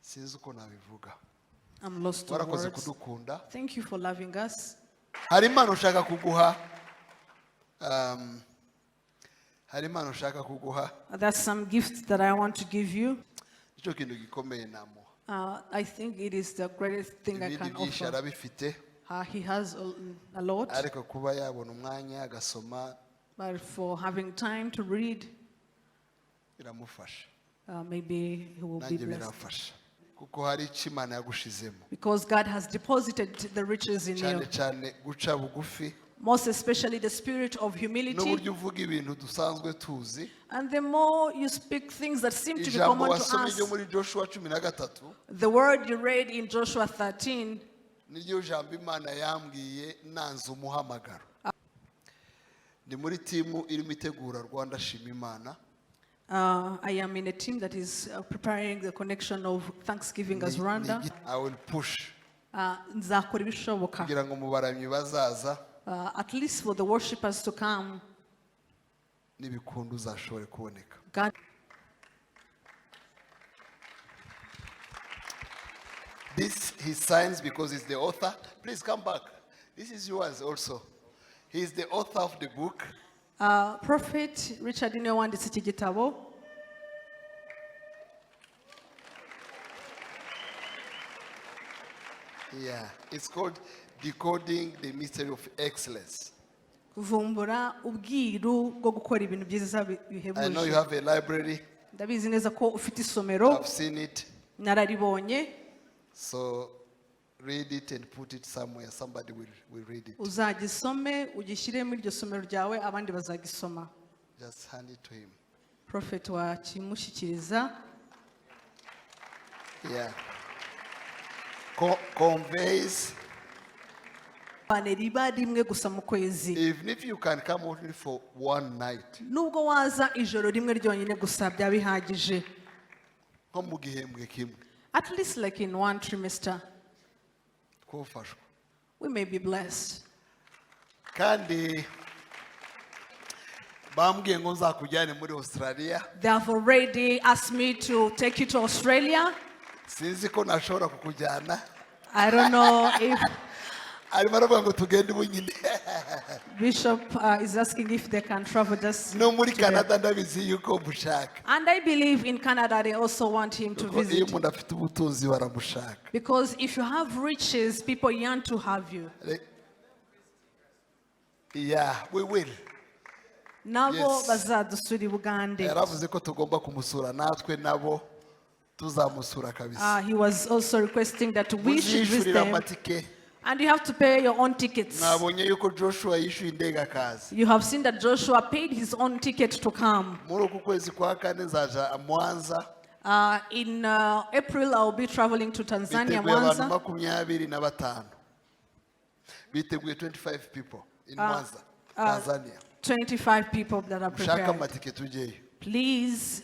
sinzi uko nabivuga. I'm lost to Warakoze words. kudukunda. Thank you for loving us. Hari impano ushaka kuguha. Hari impano ushaka kuguha. There's some gifts that I want to give you. Icyo kintu gikomeye namo. I think it is the greatest thing I can offer. Arabifite. He has a lot. Ariko kuba yabona umwanya agasoma. But for having time to read, biramufasha. Maybe he will be blessed. Kuko hari Imana yagushizemo. Because God has deposited the riches in you. Cyane guca bugufi. Most especially the spirit of humility. N'uburyo uvuga ibintu dusanzwe tuzi. And the more you speak things that seem to be common to us. Ijambo wasomye muri Joshua 13. The word you read in Joshua 13. Niryo jambo Imana yambwiye nanze umuhamagaro. Ndi muri timu irimo itegura Rwanda Shima Imana. I am in a team that is preparing the connection of Thanksgiving as Rwanda. I will push. Nzakora ibishoboka. Kugira ngo mubaramyi bazaza. At least for the worshippers to come. Nibikundu uzashobore kuboneka. God. This he signs because he's the author. Please come back. This is yours also. He is the author of the book. Prophet Richard niwe wanditse iki gitabo. Yeah, it's called Decoding the Mystery of Excellence. Kuvumbura ubwiru bwo gukora ibintu byiza bihebuje. I know you have a library. Ndabizi neza ko ufite isomero. I've seen it. Nararibonye. So read it and put it somewhere. Somebody will read it. Uzagisome ugishyire muri iryo somero ryawe abandi bazagisoma. Just hand it to him. Prophet wa kimushyikiriza. Yeah. Conveys. Riba rimwe gusa mu kwezi. Even if you can come only for one night. Nubwo waza ijoro rimwe ryonyine gusa bya bihagije. Nko mu gihembwe kimwe. At least like in one trimester. Kufashwa. We may be blessed. Kandi bambwiye ngo nzakujyane muri Australia. They have already asked me to take you to Australia. Sinzi ko nashobora kukujyana. I don't know if Bishop is asking if they can travel just. No muri Canada ndabizi yuko mushaka. And I believe in Canada they also want him to visit. Iyo umuntu afite ubutunzi baramushaka. Because if you have riches, people yearn to have you. Yeah, we will. Nabo bazadusura Bugande. Yaravuze ko tugomba kumusura natwe nabo tuzamusura kabisa. He was also requesting that we should visit them. And you have to pay your own tickets. Nabonye yuko Joshua yishuye indege akaza. You have seen that Joshua paid his own ticket to come. Muri uku kwezi kwa kane nzaja Mwanza. In April, I will be traveling to Tanzania, Mwanza. Biteguye 25 people in Mwanza, Tanzania. 25 people that are prepared. Please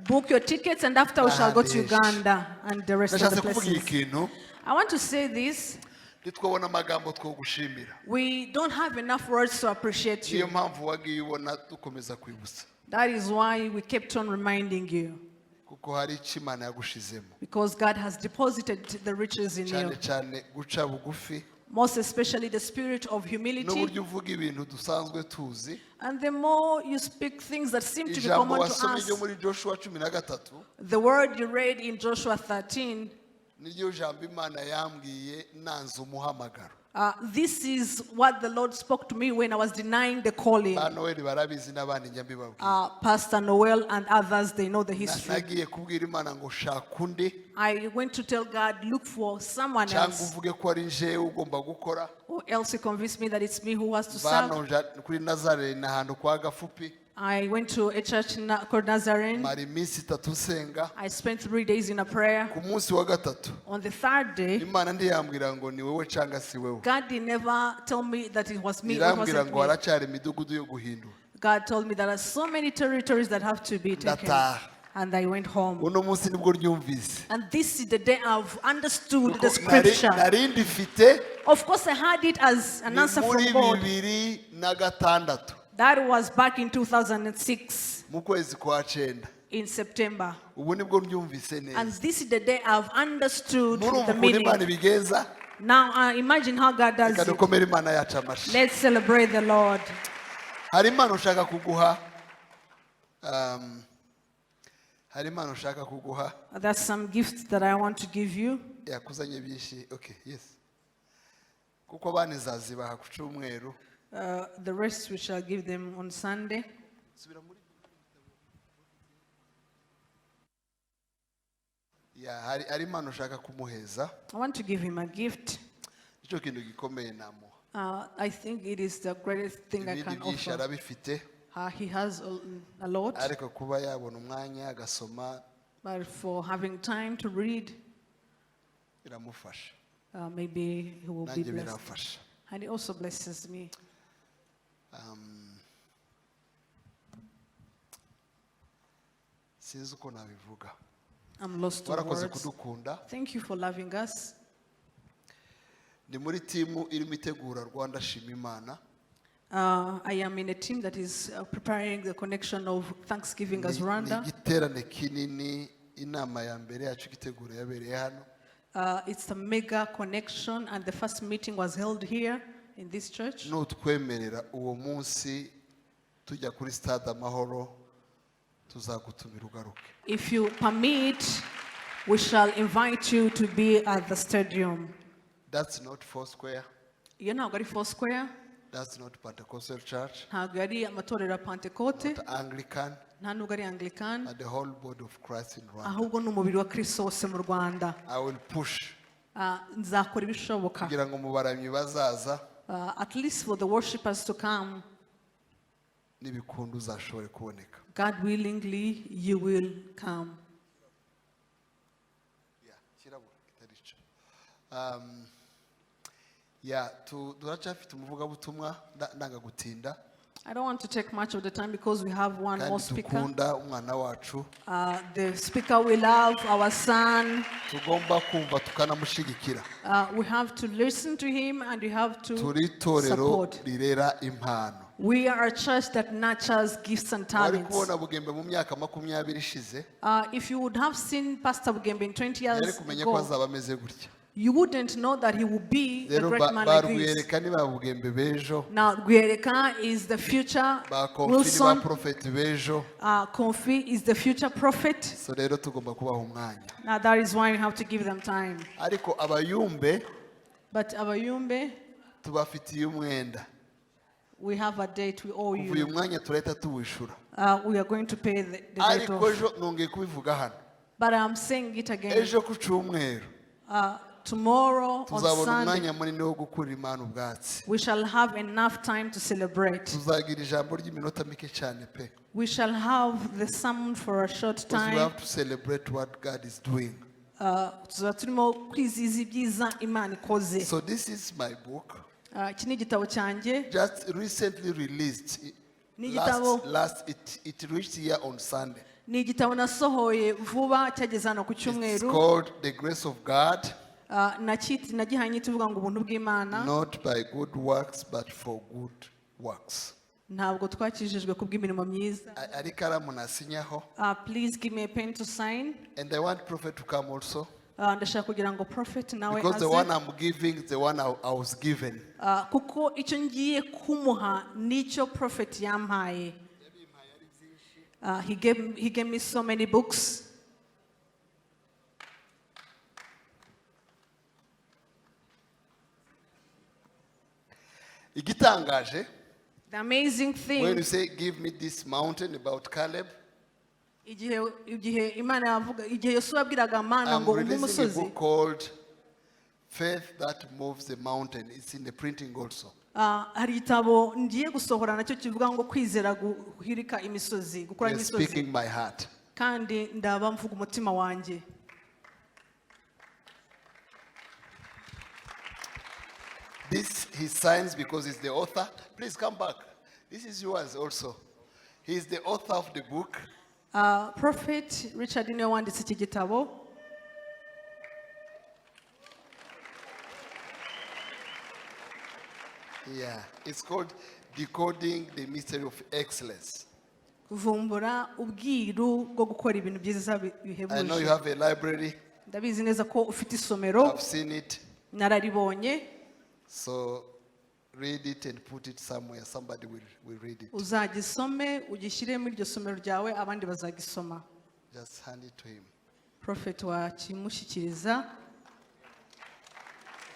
book your tickets, and after we shall go to Uganda and the rest of the places. I want to say this. We don't have enough words to appreciate you. That is why we kept on reminding you. Because God has deposited the riches in you. Most especially the spirit of humility. And the more you speak things that seem to be common to us. The word you read in Joshua 13. This is what the Lord spoke to me when I was denying the calling. Pastor Noel and others, they know the history. I went to tell God, look for someone else. Or else he convinced me that it's me who has to serve. I went to a church called Nazarene. I spent 3 days in a prayer. On the third day, God did never tell me that it was me. It wasn't me. God told me there are so many territories that have to be taken. And I went home. And this is the day I've understood the scripture. Of course, I had it as an answer from God. That was back in 2006. In September. And this is the day I've understood the meaning. Now imagine how God does it. Let's celebrate the Lord. There's some gifts that I want to give you. Okay, yes. The rest we shall give them on Sunday. Yeah, I want to give him a gift. I think it is the greatest thing I can offer. He has a lot, but for having time to read, maybe he will be blessed. And he also blesses me. I'm lost for words. Thank you for loving us. I am in a team that is preparing the connection of Thanksgiving as Rwanda. It's a mega connection, and the first meeting was held here in this church. If you permit, we shall invite you to be at the stadium. That's not Foursquare. You're not going to Foursquare. That's not Pentecostal church. Not Anglican. Anglican. And the whole body of Christ in Rwanda. I will push. At least for the worshippers to come. God willingly, you will come. I don't want to take much of the time because we have one more speaker. The speaker we love, our son. We have to listen to him and we have to support. We are a church that nurtures gifts and talents. If you would have seen Pastor Bugembe in 20 years ago, you wouldn't know that he would be a great man like this. Now, Guereka is the future Wilson. Kofi is the future prophet. Now, that is why we have to give them time. But Abayumbe, we have a date we owe you. We are going to pay the date off. But I'm saying it again. Tomorrow on Sunday, we shall have enough time to celebrate. We shall have the sermon for a short time. We have to celebrate what God is doing. So this is my book. Just recently released. It reached here on Sunday. It's called The Grace of God. Not by good works, but for good works. Please give me a pen to sign. And I want Prophet to come also. Because the one I'm giving is the one I was given. He gave me so many books. The amazing thing, when you say, give me this mountain about Caleb, I'm releasing a book called Faith That Moves the Mountain. It's in the printing also. You're speaking my heart. This he signs because he's the author. Please come back. This is yours also. He's the author of the book. Prophet Richard Inewanditse iki gitabo. Yeah, it's called Decoding the Mystery of Excellence. kuvumbura ubwiru bwo gukora ibintu byiza bihebuje. I know you have a library. Ndabizi neza ko ufite isomero. I've seen it. Nararibonye. So read it and put it somewhere. Somebody will read it. Uzagisome ugishyire muri iryo somero ryawe abandi bazagisoma. Just hand it to him. Prophet wa kimushyikiriza.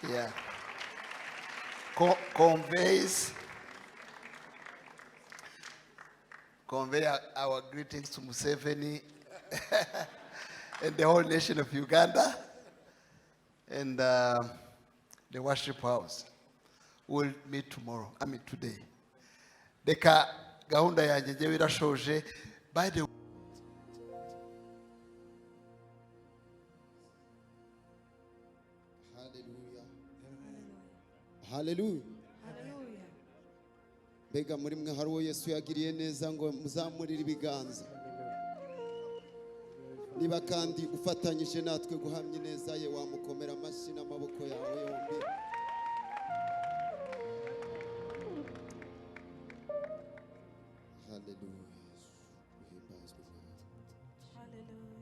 Yeah. Convey our greetings to Museveni and the whole nation of Uganda and the worship house. We'll meet tomorrow. Today. Deka gahunda yanjye nje birashoje. By the Hallelujah. Hallelujah. Bega muri mwe hari uwo Yesu yagiriye neza ngo muzamurire ibiganza. Niba kandi ufatanyije natwe guhamya neza ye wamukomera amashyi n'amaboko yawe yombi. Hallelujah. Hallelujah.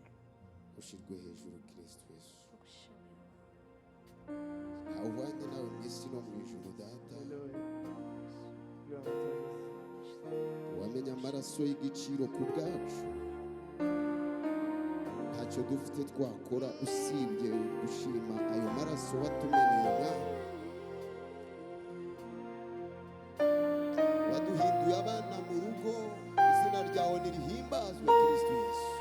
Ushirwe hejuru Kristo Yesu. Awanye nawe mwisi no mwijuru data. Wamenya amaraso y'igiciro ku bwacu. Ntacyo dufite twakora usibye gushima ayo maraso watumeneye. Waduhinduye abana mu rugo, izina ryawe nirihimbazwe Kristo Yesu.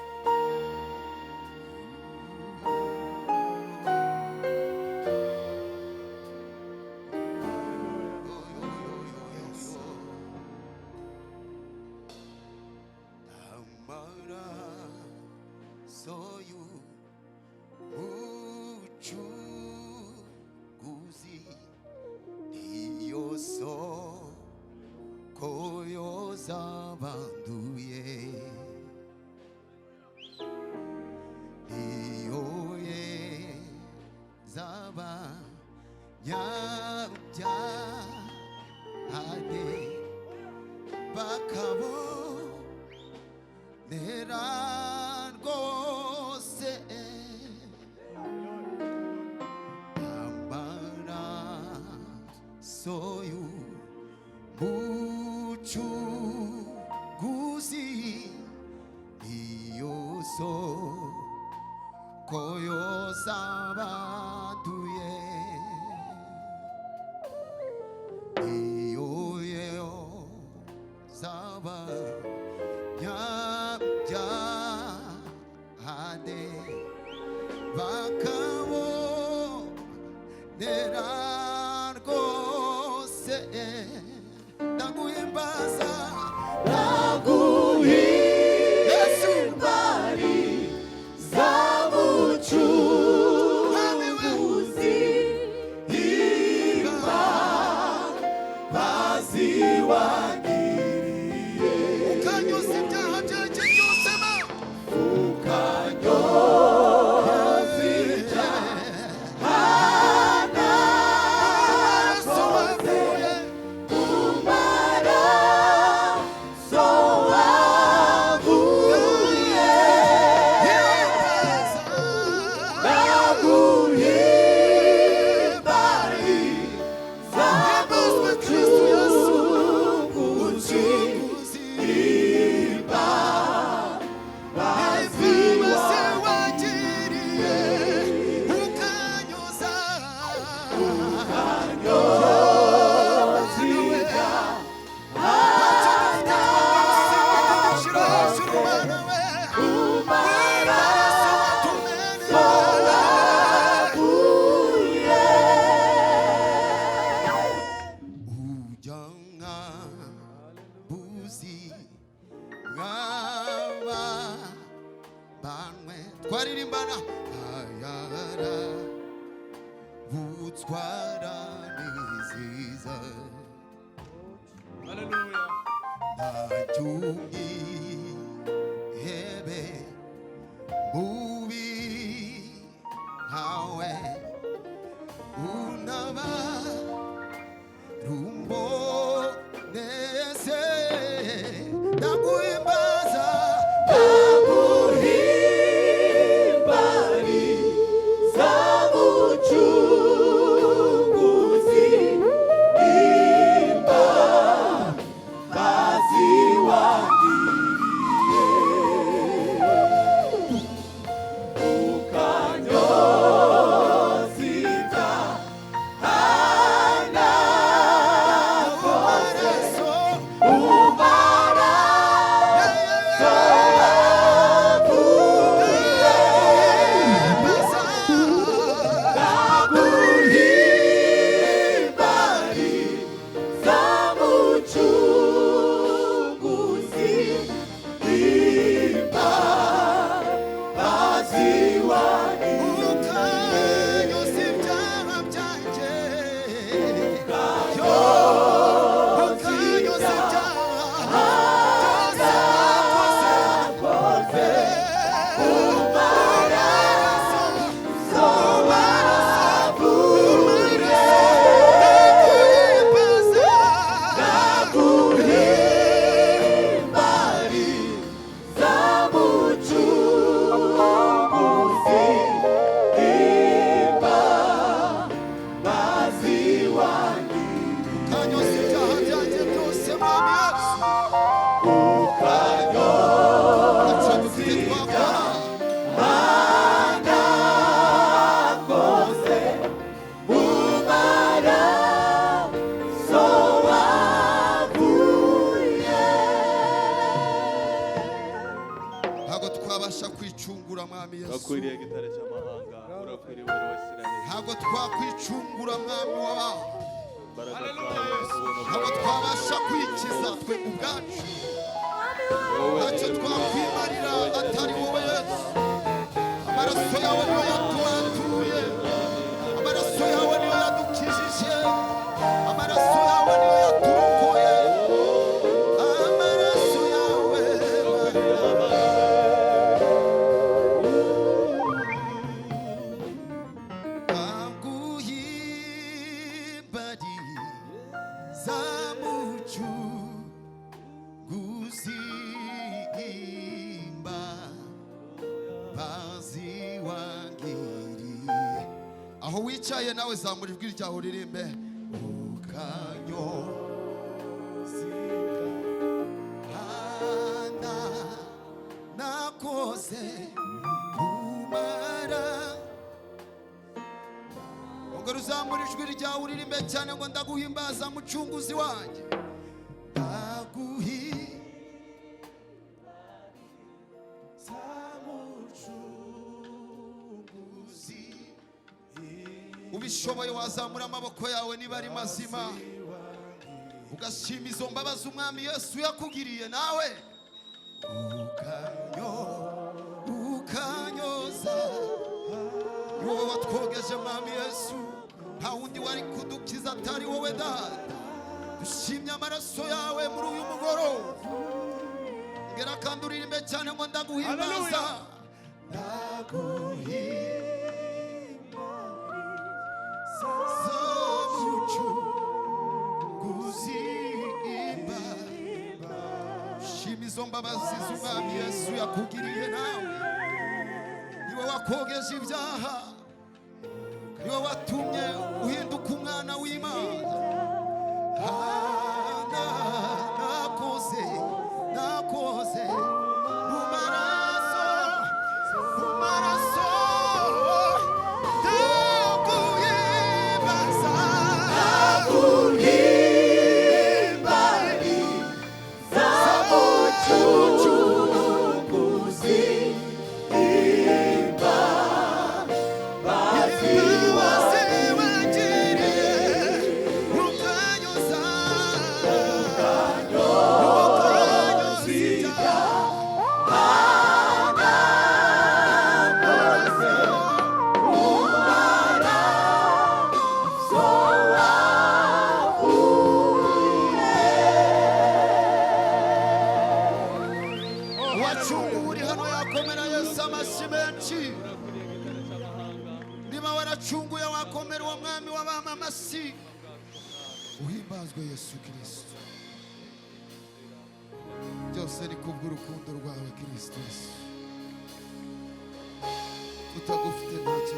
Nakuimbaza ntabwo twakwicungura mwami w'abantu, ntabwo twabasha kwikiza twe ubwacu, ntacyo twakwimarira atari wowe Yesu. Amaraso yawe niyo yatwatuye, amaraso yawe niyo yadukijije, amaraso yawe niyo yaturokoye, amaraso yawe aguhimbariza mucu guzimba baziwangiriye. Aho wicaye nawe zamura ijwi ryawe uririmbe ukanyo hana nakoze umara. Ongera uzamura ijwi ryawe uririmbe cyane ngo ndaguhimbaza mucunguzi wanjye, ubishoboye wazamura amaboko yawe niba ari mazima ugashima izo mbabazi umwami Yesu yakugiriye, nawe ukanyoza. Ni wowe watwogeje mwami Yesu, nta wundi wari kudukiza atari wowe Data. Dushimye amaraso yawe muri uyu mugoroba. Ngera kandi uririmbe cyane ngo ndaguhimbaza, shima izo mbabazi z'umwami Yesu yakugiriye, nawe niwe wakogeje ibyaha, niwe watumye uhinduka umwana w'Imana. nakoze mu maraso wacunguye wakomera uwo mwami w'abamamasi. Uhimbazwe Yesu Kristo, byose ni kubw'urukundo rwawe Kristo Yesu. Tutagufite ntacyo